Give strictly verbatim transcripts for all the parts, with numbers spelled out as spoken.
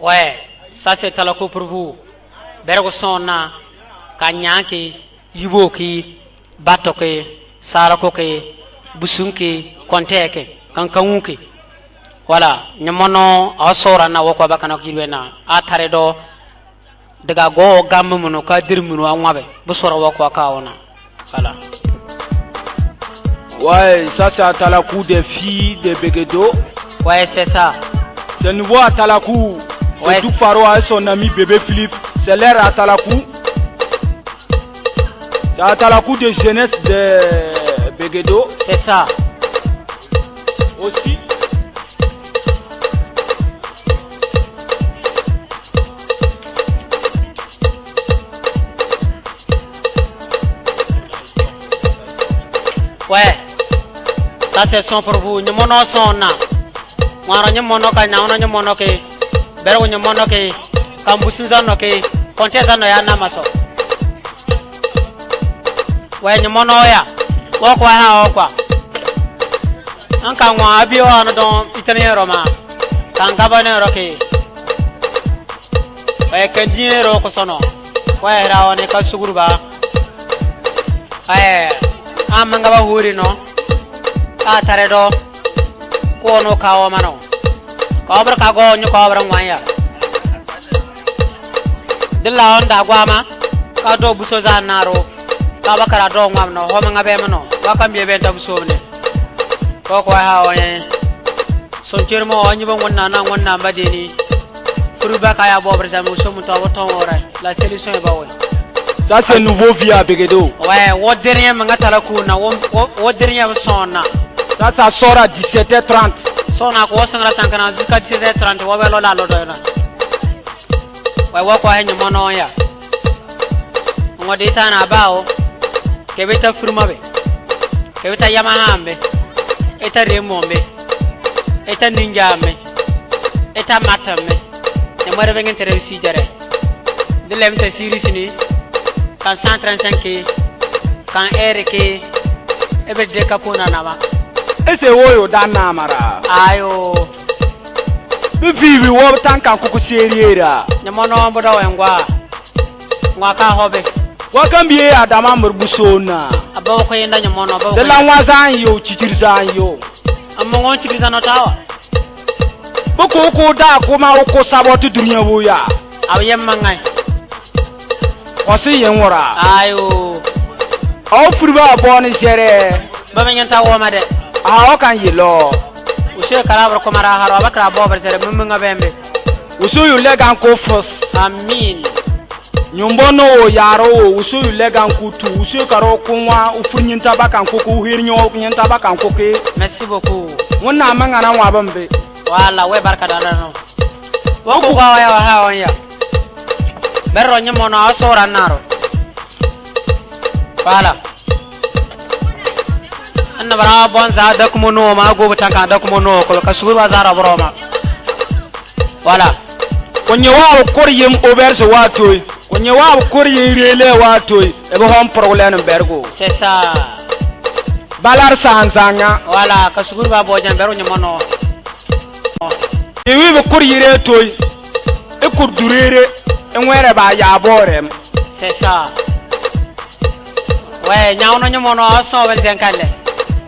Wɛ, sa se Talaku Purvu. Bɛrɛ gu sɔn na, ka nyaŋ ki, yibo ki, bato ki, sarako ki, busuŋ ki, kɔntɛ ki, kaŋkaŋu ki. Wala, nyimɔnɔ, a sora na wɔ ko ba kana girbe na, a tare do, Dega go gam munu ka dir munu a ŋwabɛ. Bu sora wa kwa ka ona. Voilà. Ouais, ça c'est Atalaku des filles de Begedo. Ouais, c'est ça. C'est nouveau Atalaku. C'est Ouais. Douk Faro avec son ami Bébé Philippe. C'est leur Atalaku. C'est Atalaku de jeunesse de Begedo. C'est ça. Aussi. Wɛ. Ça c'est son pour vous. Nyimɔnɔ sɔn na. Ŋwaronɔ nyimɔnɔ ka nyaŋonɔ nyimɔnɔ ke. Bɛrɛ gu nyimɔnɔ ke. Ka mbusu zannɔ ke. Kɔnte zannɔ ya na maso. Wɛ nyimɔnɔ ya. Wɔ kwa ha wɔ kwa. An ka ŋwa abi wɔ ano dɔn itani ro ma. Ka ŋa ba ne ro ke. Wɛ kɛn diɛ ro ko sɔnɔ. Wɛ hera wɔ ne ka suguru ba. Wɛ a manga ba huri nɔ. A tare do. Ko no ka wɔ ma nɔ. Ka wɔ bɛrɛ ka go nyu ka wɔ bɛrɛ ŋwa ya. Dila wɔ nda gwa ma. Ka do buso za na ro. Ka ba kara do ŋwa ma nɔ. Ho manga be ma nɔ. Wa ka mbie be nta buso ne. Ko ko ha wɔ ye. Son cer mo wɔ nyi ba ŋwɔn na na ŋwɔn na mba deni. Furu ba ka ya bo bɛrɛ za mo so mo to bo to wɔ ra. La solution e ba wɔ. Ça c'est nouveau vie à Begedo. Wɛ, wɔ dernier manga Talaku na, wɔ, wɔ, wɔ dernier sɔn na. Ça, ça sort à dix-sept heures trente. Sɔn na ko wɔ sɔn ra san kana jusqu'à dix-sept heures trente, wɔ bɛ lo la lo do na. Wɛ, wɔ ko he nyimɔnɔ ya. Ŋɔ de ta na ba o. Kɛ bɛ ta firma bɛ. Kɛ bɛ ta Yamaha bɛ. E ta Remo bɛ. E ta Ninja bɛ. E ta Mata bɛ. Nyɛ mɔrɛ bɛ ŋɛn tere si jɛrɛ. Di lɛm ta series ni, kan cent trente-cinq ke, kan R ke, e bɛ de ka pona na ma. Ese woyo da na mara. Ayo. Bi vi bi wo tan kan kuku serie ra. Nyimɔnɔ bo da wɛ ŋwa. Ŋwa ka ho bɛ. Wa kan bie adama mur bu so na. Aba ko yenda nyimɔnɔ, aba ko. De la yenda. Ŋwa zan yo, chichir zan yo. Amma ŋɔ chichir zan no tawa. Bo ko ko da ko ma o ko sabo tu dunia bo ya. Aw yem mangai. Ko si yen wora. Ayo. Aw furba bo ni sere. Ba me nyanta wo ma de. Aw kan yilo. Usu kala bar ko mara haro ba kala bo bar sere mum nga bembe. Usu yu legan ko fos. Amin. Nyumbo no wo yaro wo, usu yu legan kutu, usu karo kunwa, u fur nyinta bakan kuku, u hir nyo nyinta bakan kuku. Merci beaucoup. Ŋun na manga na ŋwa bambe. Wala, we barka da no. Wo ku ga wa ya wa ha wa ya. Berro nyimɔnɔ a sora na ro. Wala. Anna bara bon za da kuma no ma go butan ka da kuma no ko ka suru ba za ra bro ma. Wala. Ko nye wa kor yim o ber so wa toy. Ko nye wa kor yim rele wa toy. E bo hom problème bergo. C'est ça. Balar sanzanga. Wala ka suru ba bo jan bergo nyimɔnɔ. Iwi bi kur yire toy. I kur durere. I ŋwere ba ya borem. C'est ça. Wɛ, nyaŋ no nyimɔnɔ a sɔ ben zen kale.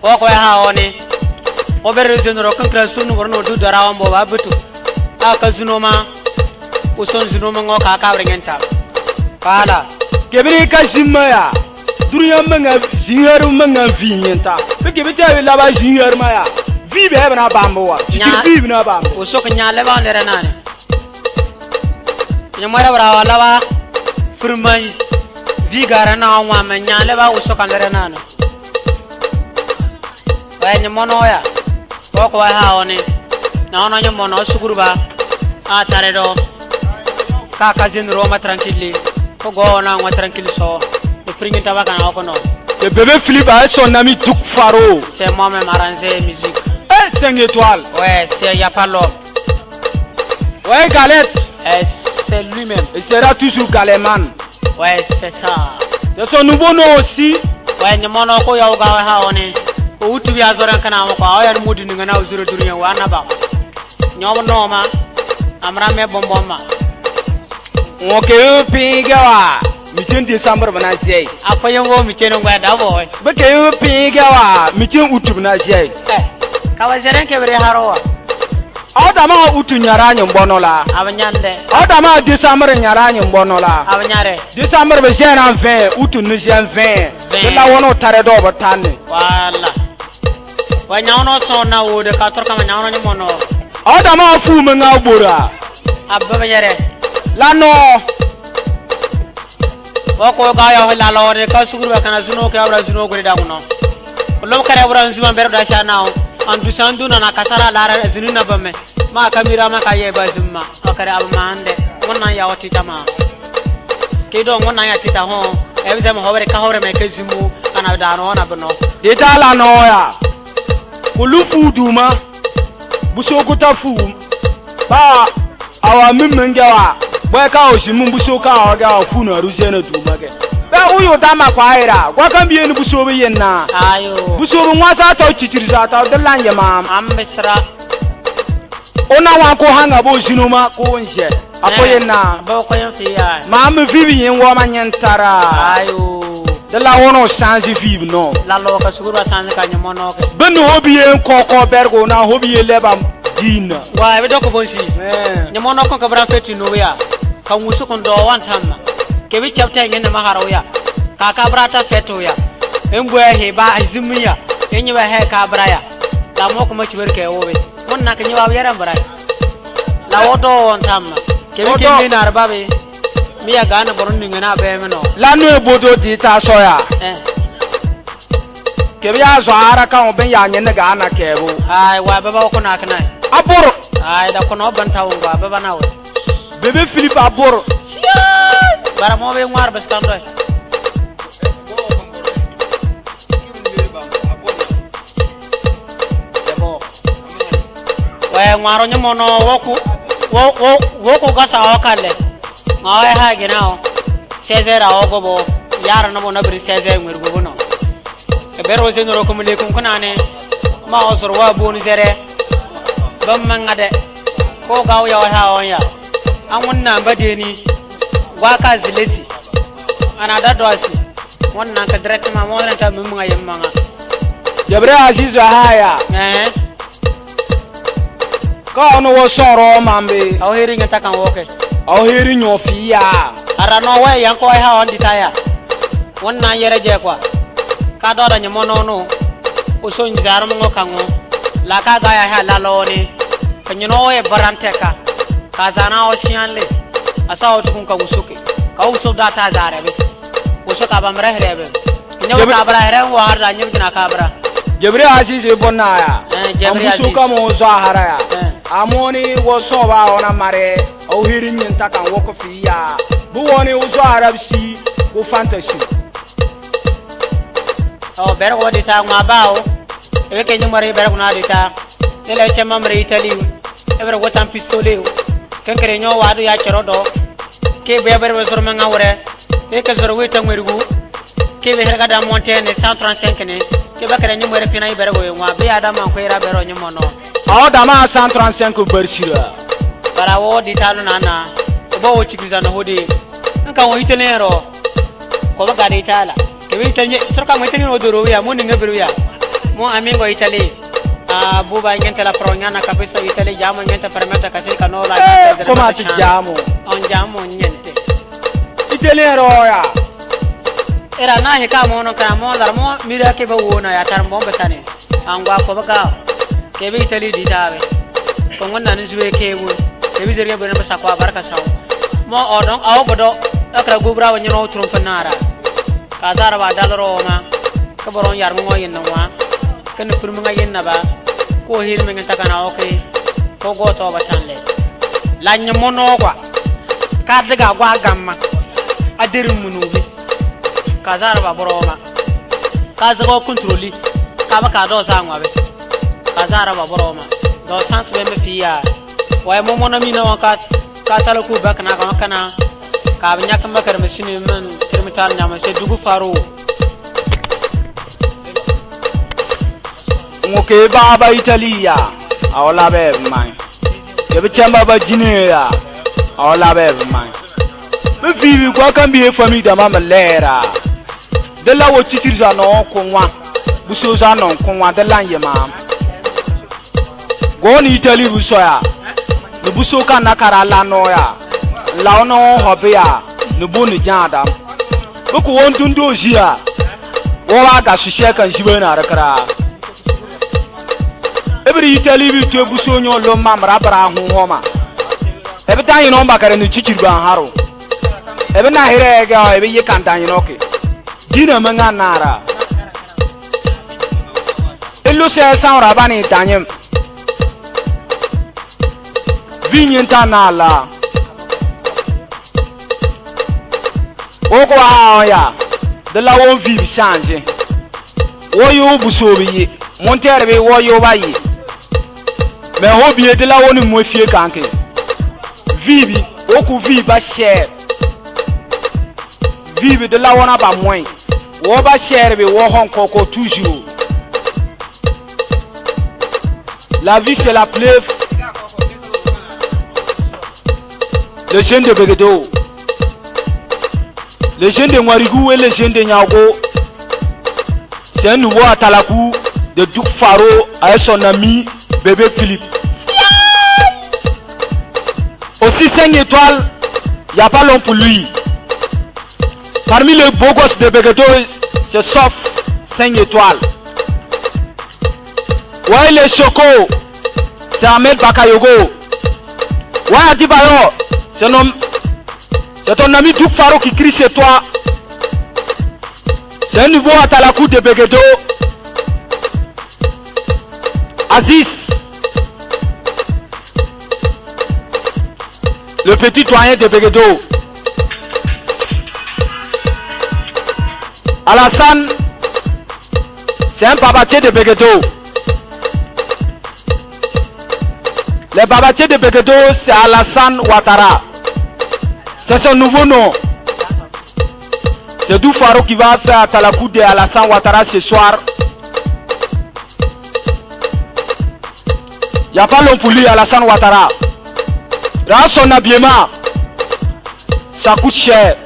Ko ko ha oni. O ber zun ro kan kra sunu borno du dara on bo ba butu. A ka zuno ma. U son zuno ma ŋɔ ka ka bre nyenta. Kala. Kebiri ka zimma ya. Duriya manga zinhar manga vi nyenta. Be kebiri ta la ba zinhar ma ya. Vi be bana bambo wa. Nya- vi bana bambo. U sok nya le ba lere nane. Nya mara bara wala ba. Furman. Vi gara na wa ma nya le ba u sok lere nane. Wɛ nyimɔnɔ ya. Ko ko ha oni. Na ono nyimɔnɔ suguru ba. A tare do. Ka ka zin ro ma tranquille. Ko go na ŋwa tranquille so. Ko fringi taba kana ko no. Le bébé Philippe a son ami Duk Faro. C'est moi-même arrangé musique. Eh, cinq étoiles. Ouais, c'est, y a pas l'homme. Ouais, Galette. Eh, c'est lui-même. Il sera toujours Galeman. Ouais, c'est ça. C'est son nouveau nom aussi. Ouais, nyimɔnɔ ko ya u ga wa ha oni. Ko utu bi a zoran kana mo ko, a ya mudi ni ngana u zuru duniya wa na ba. Nyom no ma. Amra me bomboma. Ŋo ke u pige wa, mi cen December bana zai. Apo yongo mi cen ngwa da boy. Be ke u pige wa, mi cen utu bana zai. Eh, ka wa zeren ke bere haro wa. Aw dama utu nyara nyi mbono la. Abanyande. Aw dama December nyara nyi mbono la. Abanyare. December be zena ve, utu ni zen ve. Ve. Be la wono tare do batani. Wala. Wa nyaw no so na wo de ka tor kama nyaw no nyi mono. Aw dama fu me nga bora. Abba banyare. La no. Wa ko ga ya la lo de ka suguru ba kana zuno ke abra zuno gure da kuno. Lo kare abra zuma bero da sha nao. Andu sandu na na kasara la ra zinu na ba me. Ma kamira ma ka ye ba zuma. Akare abamande. Wona ya wati tama. Ke do wona ya tita ho. E bi zama hobere ka hobere me ke zumu. Ana da no na bano. Dita la no ya. Kulu fu duma. Buso kuta fu. Ba. Awa mi menge wa. Bwe ka o si mi buso ka o ga o fu na ru zena duma ge. Be u yo dama kwa ira. Gwa kan bi eni buso bi yen na. Ayo. Buso ru nwa sa to titiri sa to de lan ye mam. Ambisra. Ona wa ko hanga bo zinu ma ko nje. Apo yen na. Bo ko yen fi ya. Ma mi fi bi yen wa ma nyen tara. Ayo. De la wono sanzi fi bi no. La lo ka suguru sanzi ka nyi mono ke. Be no hobi yen ko ko bergo na hobi yen leba dina. Wa be do ko bonsi. Eh. Nyi mono ko ka bra feti no ya. Ka ngusu ko ndo wan tamma. Ke bi chapte ngi na maharo ya. Ka ka bra ta feto ya. Embwe he ba izimiya. Enyi ba he ka bra ya. La mo ko ma chiwer ke obe. Mon na ke nyi ba yara bra. La wodo won tamma. Ke bi ke mi na arba be. Mi ya gana boron ni ngana be meno. La no e bodo di ta so ya. Eh. Ke bi ya zo ara ka o ben ya nyen ga na ke bu. Ai wa baba ko na kana. Abur. Ai da ko no ban ta wo wa baba na wo. Bebe Philip abur. Bara mo be ngwar bes kan do. Yabo. We ngwaro nyi mono woku. Wo wo woku gasa okale. Ngawe ha gina o. Seze ra ogo bo. Yara no bo na biri seze ngwer go bo no. Ebero se noro kumule kun kunane. Ma osoro wa boni zere. Bam mangade. Ko gaw ya ha on ya. An wonna badeni. Wa ka zilesi. Ana da dosi. Wonna ka directement mo ran ta mum nga yemma nga. Jabre Aziz haya. Eh. Ka ono wo soro mambe. Aw heri ngenta kan woke. Aw heri nyo fiya. Ara no we yan ko ha on ditaya. Wonna yere je kwa. Ka do da nyi mono no. O so nyi zaro mo kan wo. La ka ga ya ha la lo ni. Ka nyi no we barante ka. Ka zana o sian le. Asa o tukun ka usuke. Ka usu da ta zare be. Usu ka bam rehre be. Nyo ka bra here wo har da nyi na ka bra. Jabri Aziz e bona ya. Eh, Jabri Aziz. Amusu ka mo zo hara ya. Eh. Amoni wo so ba ona mare. O hiri nyi nta kan wo ko fiya. Bu woni wo zo hara bisi ko fantasy. O bere wo dita ngwa ba o. Ebe ke nyi mare bere kuna dita. Ele che mamre Italie. Ebere wo tan pistole o. Ken kere nyo wa do ya chero do. Ke be bere be zoro manga wore. Ke ke zoro wi tangwe rugu. Ke be herga da monte ne cent trente-cinq ne. Ke be kere nyi mare pina ibere go ngwa be ada man ko era bere nyi mono. Aw dama cent trente-cinq bar sira. Bara wo dita lo nana. Bo wo chikiza no hodi. Nka wo itene ro. Ko ba ga dita la. Ke be itene, troka mo itene no doro ya, mo ninga bere ya. Mo amigo Italie. Ah, buba ngente la progna na kabisa Italie, jamo ngente permette kasi kanola. Eh, ngente, koma ti jamo. On jamo ngente. Itene ro ya. Era na he ka mo no ka mo dar mo mira ke ba wo na ya tar mo besane. Angwa ko ba ka. Ke be Italie dita be. Ko ngon na ni zue ke bu. Ke be zere be na ba sa ko barka saw. Mo odon aw bodo. Akra gubra wa nyino trumpa nara. Ka zara ba dal Roma. Ka boron yar mo yin na wa. Ka ni fur mo yin na ba. Ko hir mo ngenta kana oke. Ko go to ba tanle. La nyi mono kwa. Ka diga gwa gamma. Adir munu bi. Ka zara ba boroma. Ka zago contrôler. Ka ba ka do sa ngwa be. Ka zara ba boroma. Do sans be me fiya. Wa mo mono mi na wa ka. Ka tala ku ba kana ka kana. Ka ba nyak ma kar machine man termital nyama se dugu faro. Ngo ke baba Italia. Awla be mai. Ebe tamba ba jine ya. Aw la be man. Be vivi kwa kan bi e famille da ma me lera. De la wo titiri za no ko nwa. Buso za no ko nwa de la ye ma. Go ni Italie buso ya. Ni buso ka na kara la no ya. La ono hobe ya. Ni bu ni janda. Be ko won dundu zi ya. Wo wa ga sise kan zibe na rakara. Ebiri Italie bi tue buso nyo lo ma mra bara hu homa. Ebe ta yino mba kare ni titiri ba haro. Ebe na here ga ebe ye kan ta yino ke. Dina manga nara. Elo se sanra bani tanyem. Vinyen ta na la. Oko a ya. De la won vie bi changer. Wo yo buso bi ye. Montere bi wo yo ba ye. Mais ho bi ye de la won mo fie kanke. Vie bi. Oku vie ba cher. Vie bi de la wona ba moins. Wo ba cher bi wo hon koko toujours. La vie c'est la plève. Les jeunes de Begedo. Les jeunes de Ngouarigou et les jeunes de Niaogo. C'est un nouveau Atalaku de Duc Faro avec son ami Bébé Philippe. Aussi cinq étoiles, y a pas l'homme pour lui. Parmi les beaux gosses de Begedo, c'est sauf cinq étoiles. Ouais, les chocos, c'est Ahmed Bakayogo. Ouais, Adibayo, c'est nom, c'est ton ami Duc Faro qui crie chez toi. C'est un nouveau Atalaku de Begedo. Aziz, le petit doyen de Begedo. Alassane, c'est un babatier de Begedo. Le babatier de Begedo, c'est Alassane Ouattara. C'est son nouveau nom. C'est Duc Faro qui va faire Atalaku de Alassane Ouattara ce soir. Y a pas l'homme pour lui, Alassane Ouattara. Regarde son habillement. Ça coûte cher.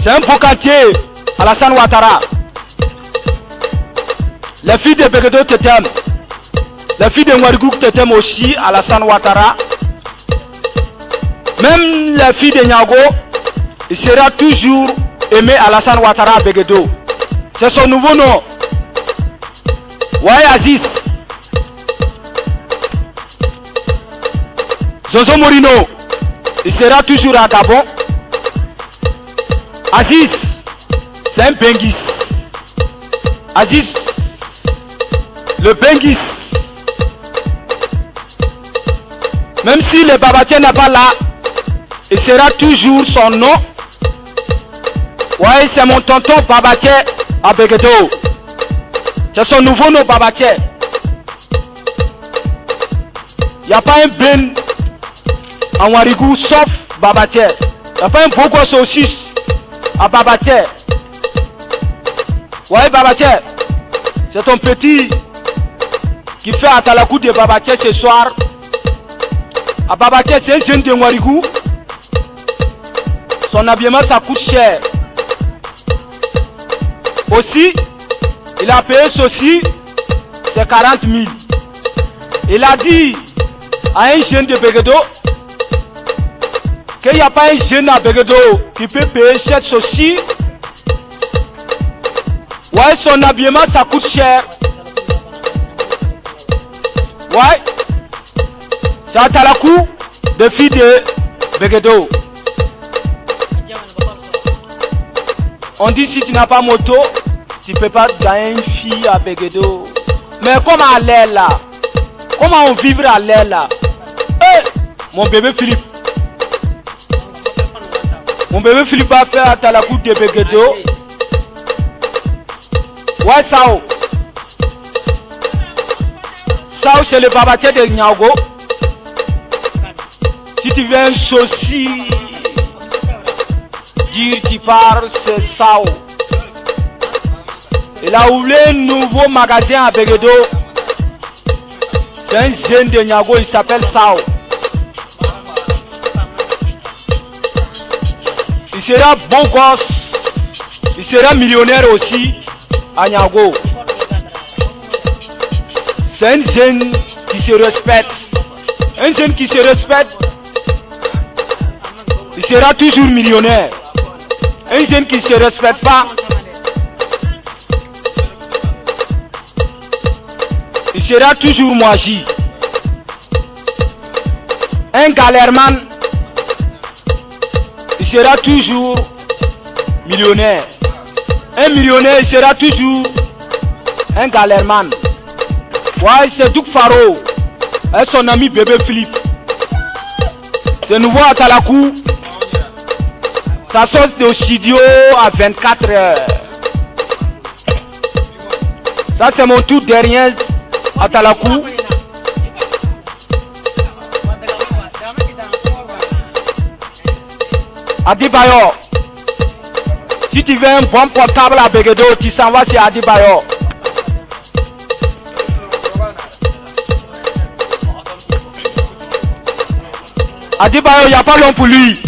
C'est un beau cantier, Alassane Ouattara. Les filles de Begedo te t'aiment. Les filles de Ngouarigou te t'aiment aussi, Alassane Ouattara. Même les filles de Niaogo, il sera toujours aimé Alassane Ouattara à Begedo. C'est son nouveau nom. Ouais, Aziz. Zozo Mourinho, il sera toujours à Gabon. Aziz, c'est un Benguis. Aziz, le Benguis. Même si le Babatier n'est pas là, il sera toujours son nom. Ouais, c'est mon tonton Babatier à Begedo. C'est son nouveau nom, Babatier. Y a pas un Ben en Ouarigou sauf Babatier. Y a pas un beau gosse aussi à Babatier. Ouais, Babatier, c'est ton petit qui fait Atalaku de Babatier ce soir. À Babatier, c'est un jeune de Ngouarigou. Son habillement, ça coûte cher. Aussi, il a payé ceci, c'est quarante mille. Il a dit à un jeune de Begedo qu'il n'y a pas un jeune à Begedo qui peut payer cette ceci. Ouais, son habillement, ça coûte cher. Ouais. C'est Atalaku, des filles de Begedo. On dit si tu n'as pas moto, tu peux pas gagner une fille à Begedo. Mais comment aller là? Comment on vivra aller là? Eh, mon bébé Philippe. Mon bébé Philippe va faire Atalaku de Begedo. Ouais, Sao. Sao, c'est le Babatier de Niaogo. Si tu veux un sosie, dire tu parles, c'est Sao. Il a ouvert un nouveau magasin à Begedo. Un jeune de Niago, il s'appelle Sao. Il sera beau gosse. Il sera millionnaire aussi à Niago. C'est un jeune qui se respecte. Un jeune qui se respecte, il sera toujours millionnaire. Un jeune qui se respecte pas, il sera toujours moisi. Un galèrman, il sera toujours millionnaire. Un millionnaire, il sera toujours un galèrman. Ouais, c'est Douk Faro et son ami Bébé Philippe. C'est nouveau à Talakou. Ça sort de studio à vingt-quatre heures. Ça, c'est mon tout dernier à Talakou. Adebayor. Si tu veux un bon portable à Béguédo, tu s'en vas chez Adebayor. Adebayor, il n'y a pas l'homme pour lui.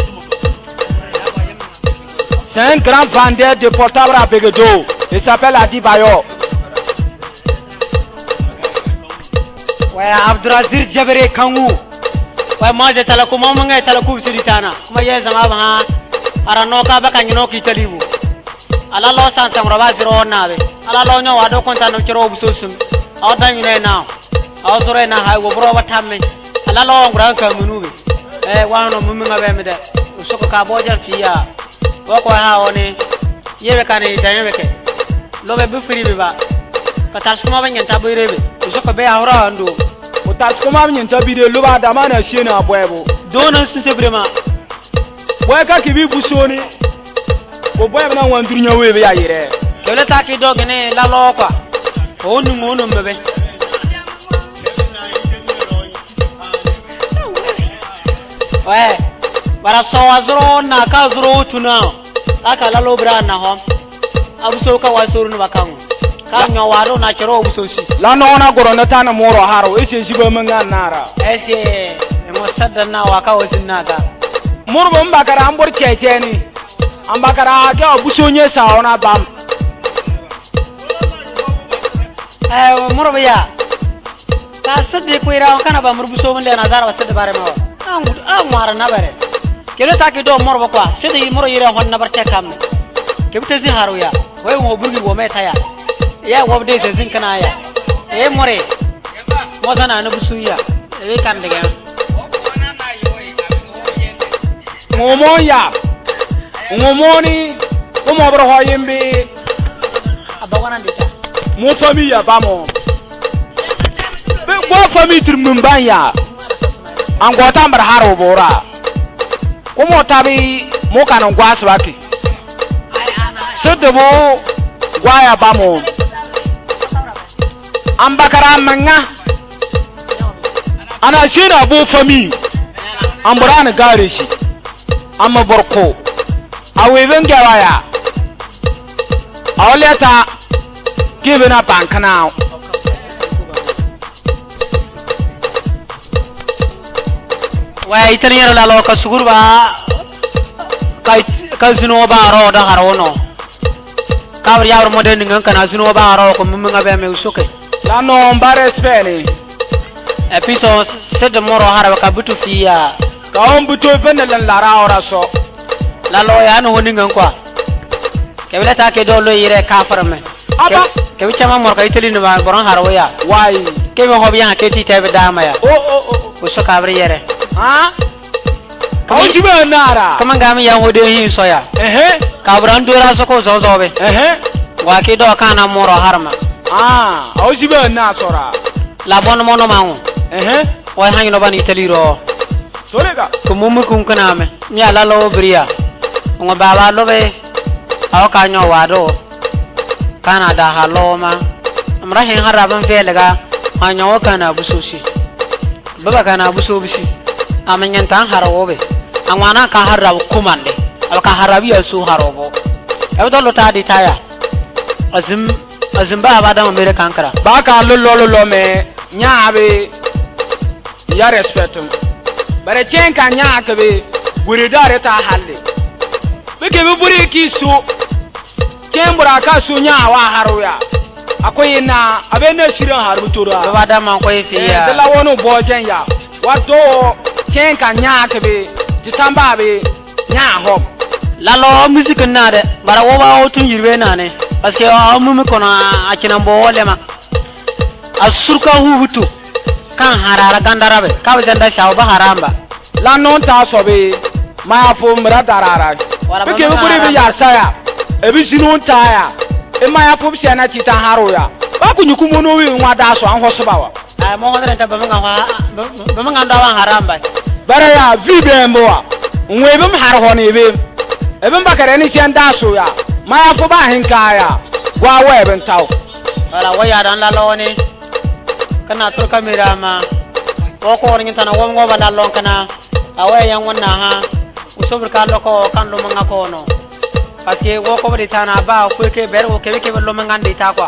C'est un grand vendeur de portables à Béguédo. Il s'appelle Adebayor. Wai Abduraziz Jabere Kangu. Wai maze Talakou, ma manga Talakou bisiri tana. Kuma ye zama ba ha. Ara no ka ba ka nyino ki talibu. Ala lo san san roba ziro na be. Ala lo nyo wa do konta no kiro buso sum. Aw da nyine na. Aw zoro na ha wo bro ba tamme. Ala lo ngura ka munu be. Eh, wa no mumu nga be me de. Uso ko ka bojan fiya. Wo ko ha oni. Ye be kani da ye be ke. Lo be bu firi be ba. Ka tas kuma be nyanta bu re be. Uso ko be ahura andu. Ko tas kuma be nyanta bi de lo ba da ma na sie na bwe bo. Do na sin se brema. Bwe ka ki bi buso ni. Ko bwe be na wan duru nya we be ya yire. Kele ta ki do gene la lo kwa. O nu mo nu me be. Wai, bara so wa zoro na ka zoro tuna. Ka ka la lo bra na ho. Abuso ka wa soru na ba ka ngo. Ka nyo wa do na kero abuso si. La no na goro na tana moro haro, ese ziba manga nara. Ese, e mo sada na wa ka wa sin na ka. Moro ba mbakara ambor cheche ni. Ambakara ke abuso nye sa ona bam. Eh, moro ba ya. Ka sidi kuira on kana ba murbu so mun le na zara ba sidi bare ma wa. An gud, an wara na bare. Kele ta ki do moro ba kwa. Sidi moro yire hon na bar te kam. Ke bute zi haru ya. Wai wo burgi wo me ta ya. Ya wo de se zin kana ya. E more. Mo sana na busu ya. E kan de ga. Ngo mo ya. Ngo mo ni. Ko mo bro ho yimbi. Aba wana de ta. Mo famille ya ba mo. Be gwa famille tir mun ban ya. An gwa ta mbar haro bora. Ko mo tabi mo kan gwa sibaki. Sidi bo gwa ya ba mo. An bakara manga. Ana sina bo famille. An bora na gare si. Ama borko. Awe ben gawa ya. Awle ta. Ki bena bankana. Wai itani yara la lo ka sugur ba. Ka, ka zino ba ro da haro no. Ka bri ya ro mo de ningan kana zino ba ro ko mumu nga be me usuke. La no mbare speni. Episode sidi moro hara ka butu fiya. Ka on butu ben lan la ra ora so. La lo ya no ningan kwa. Ke bele ta ke do lo yire ka fara me. Aba. Ke, ke bi chama mor ka itali no ba boran haro ya. Wai. Ke bi hobi ya ke ti te be dama ya. O, o, o, o. Uso ka bri yere. Ha? Kama, o si be nara. Kama ngami ya hode hin so ya. Ehe. Ka bran do ra so ko zo zo be. Ehe. Wa ki do kana moro harma. Ah, o si be na so ra. La bon mono mangu. Ehe. O hangi no ban itali ro. Sore ga. Ko mumu kun kana me. Nya la lo bria. Ngo baba lo be. Aw ka nyo wa do. Kana da haloma. Amra hen hara ban fe lega. Anyo kana bususi. Baba kana buso bisi. Amenyen tan haro be. Angwana ka hara kumande. Aba ka hara bi asu haro bo. Ebe do lo ta di taya. Azim, azim ba aba da mere kankara. Ba ka lo lo lo lo me. Nya be. Ya respect. Bara kyen ka nyaa ka be guri dare ta halle. Be ke be buri ki su. Kyen bura ka su nyaa wa haru ya. Akwai na abe na shirin har mutura. Ba da man koy fi ya. Dala wono bojen ya. Wa do kyen ka nyaa ka be. Jitamba be. Nyaa hom. Lalo musique na de. Bara wo ba wo tun yirbe na ne. Parce que a mumi kono a kinan bo wo lema. A surka hubutu. Kan harara gandara be. Ka be zenda shawo ba haramba. La non ta so be. Maya fo mra darara. Be ke be buri be yar saya. E be zinon ta ya. E maya fo sena ti ta haro ya. Ba ku nyuku mono wi nwa da so an hoso ba wa. Ai mo hondre ta ba manga wa. Ba manga ndo wa haramba. Bara ya vi be mbo wa. Nwe be har honi be. E be bakare ni senda so ya. Maya fo ba hin ka ya. Gwa we be ntaw. Wala waya dan la loni. Kana tur kamera ma. Wo ko ni tana wo ngo ba la lon kana. Awe yan wanna ha. Usobur ka loko kan lo manga kono. Parce que wo ko bari tana ba ko ke ber wo ke ke lo manga ndi ta kwa.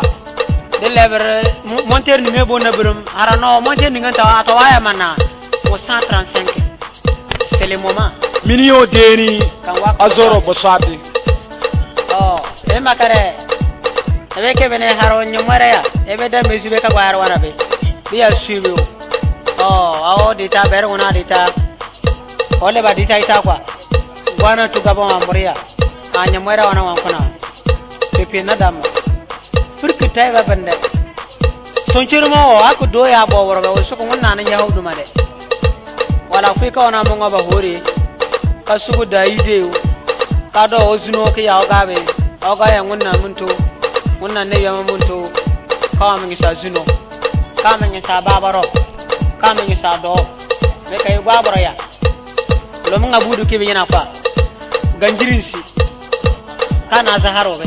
De leber monteur ni me bo na burum. Ara no monteur ni nganta wa to wa ya mana. Wo cent trente-cinq. C'est le moment. Mini yo deni. Azoro bosabi. Oh, e makare. Ebe ke bene haro nyumare ya. Ebe da mezu be ka gwa haro wana be. Bi ya suibi o. Oh, awo dita ber una dita. Ole ba dita ita kwa. Gwana tu gabo amburia. A nyumare wana wankuna. Pepe na dama. Furki tai ba bende. Sonchir mo o aku do ya bo woro be o suku ngunna na ya hudu made. Wala fui ka ona mo ngo ba hori. Ka sugu da ide u. Ka do o zuno ke ya o ga be. O ga ya ngunna muntu. Ngunna ne ya muntu. Ka wa mi sa zuno. Ka mi sa babaro. Ka mi sa do. Me ka yu gwa baro ya. Lo mi nga budu ke be yana kwa. Ganjirin si. Ka na za haro be.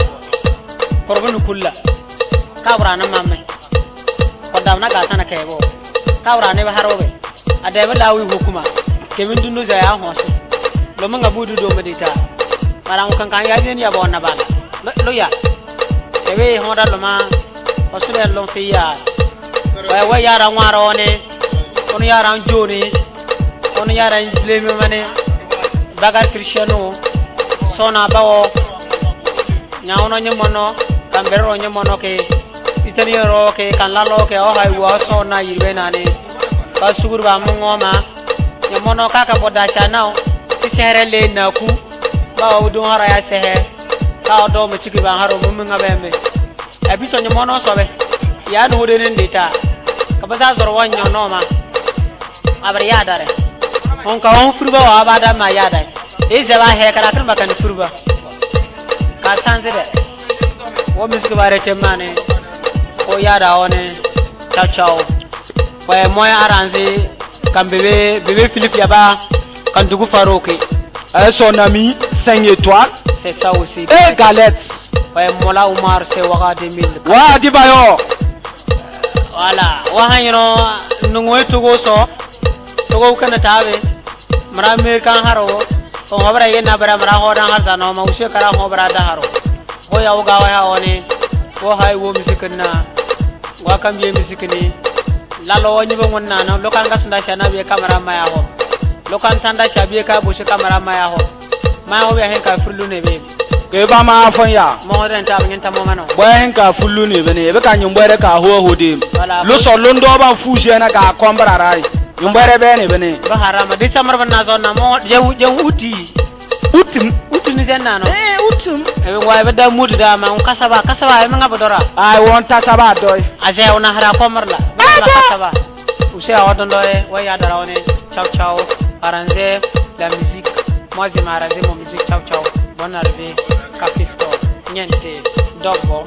Korbo nu kulla. Ka bura na mame. Ko dam na gasa na kebo. Ka bura ne be haro be. Ade be lawi hukuma. Ke min dunu za ya hosi. Lo mi nga budu do medita. Mara kan kan ya jeni ya bona bala. Lo, lo ya. Ke be honda lo ma. Ko su be lo fi ya. Wa, wa yara ŋwaarɔ ni. Ko ni yara jooni. Ko ni yara lemi mani. Bagar Kristiano. Sona bawo. Nya ono nyimono. Kamberero nyimono ke. Itani ro ke. Kan lalo ke. O hai wa sona yirbe nani. Ka sugur ba mu ŋoma. Nyimono ka ka boda chanao. Ki sehere le naku. Bawo dun haro ya sehe. Ka odo mu chiki ba haro mu mi nga bembe. E biso nyimono sobe. Ya no de nen de ta. Ka ba sa zoro wa nyono ma. Abar ya dare. Hon ka hon furba wa ba da ma ya dare. E ze ba he kara kan ba kan furba. Ka san ze de. Wo musique bare te mane. Ko ya da one. Ciao ciao. Wa mo ya aranze kan bebe bebe Philippe ya ba kan dugu Farouk. Eh, son ami, cinq étoiles. C'est ça aussi. Eh, galette. Ouais, Mola Omar, c'est Waga deux mille. Wa, di ba yo. Voilà. Wa ha, you know, nungu e tugo so. Tugo kana tabe. Mara American haro. Ko hobra ye na bara mara ho dan har zano ma use kara hobra da haro. Ho ya wo ga wa ya one. Wo hai wo musique na. Wa kam ye musique ni. Lalo wo nyi be ŋun na no. Lo kan ka sunda sha na be kamera ma ya ho. Lo kan tanda sha be ka bo shi kamera ma ya ho. Ma ya ho be hin ka fulu ne be. Ke ba ma fon ya. Mo den ta be nyen ta mo ngano. Bo hin ka fulu ne be ne. Be ka nyumbere ka ho ho de. Voilà. Lo so lo ndo ba fu je na ka kombra rai. Nyumbere be ne be ne. Ba harama. Di samar ban na zo na mo je je uti. Utum. Utum ni zenna no. Eh, utum. E wa be da mudu da ma un kasaba, kasaba e nga bodora. Ai won ta saba doi. Aze una hara komar la. Ada. Kasaba. Use a odon doi, wa ya dara one. Ciao ciao. Arranger la musique. Moi je m'arrange mon musique. Ciao ciao. Bonne arrivée. Capisto. Niente. Dogbo.